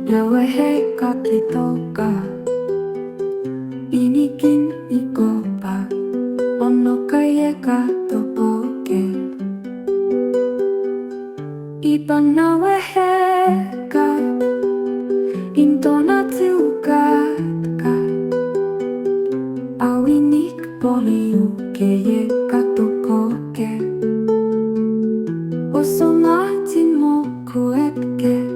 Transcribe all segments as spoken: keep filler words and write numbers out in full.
Naweheka kitoka. Inikin ikopa. Ono kayeka topoke. Ipa naweheka. Intona tiukatka. Awinik poliu keyeka tokoke. Osonga timo kuetke.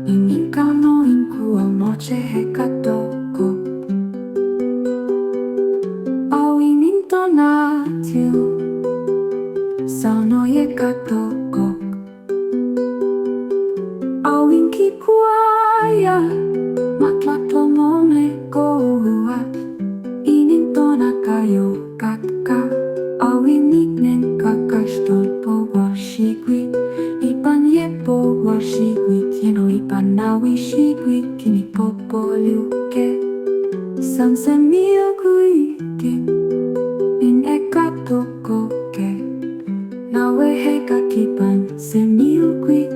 Inin kano inku amoche heka toko. Awin intona tiu. Sano yeka toko. Awin kikuaya. Matlato mome kouat. Inin tona kayo katka. Awinik nen kakashtol po washigwi. Ipan ye po washigwi. Tieno ipan nawishigwi. Kini popo liuke. Samse miogwi. Kin. In eka tokoke. Naweheka kipan. Se miogwi.